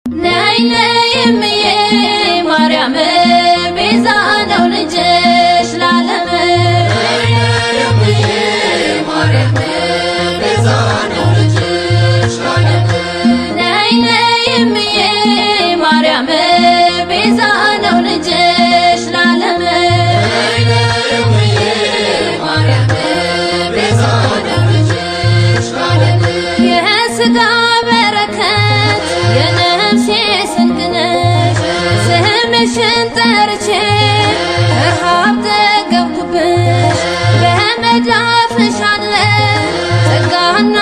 ነይ ነይ እምዬ ማርያም፣ ቤዛ ነው ልጅሽ ለዓለም። ነይ ነይ እምዬ ማርያም፣ ቤዛ ነው ልጅሽ ለዓለም። የሥጋ በረከት የነፍሴ ስንቅ ነሽ፣ ስምሽን ጠርቼ ረሃብ ጠገብኩብሽ። በመዳፍሽ አለ ጸጋና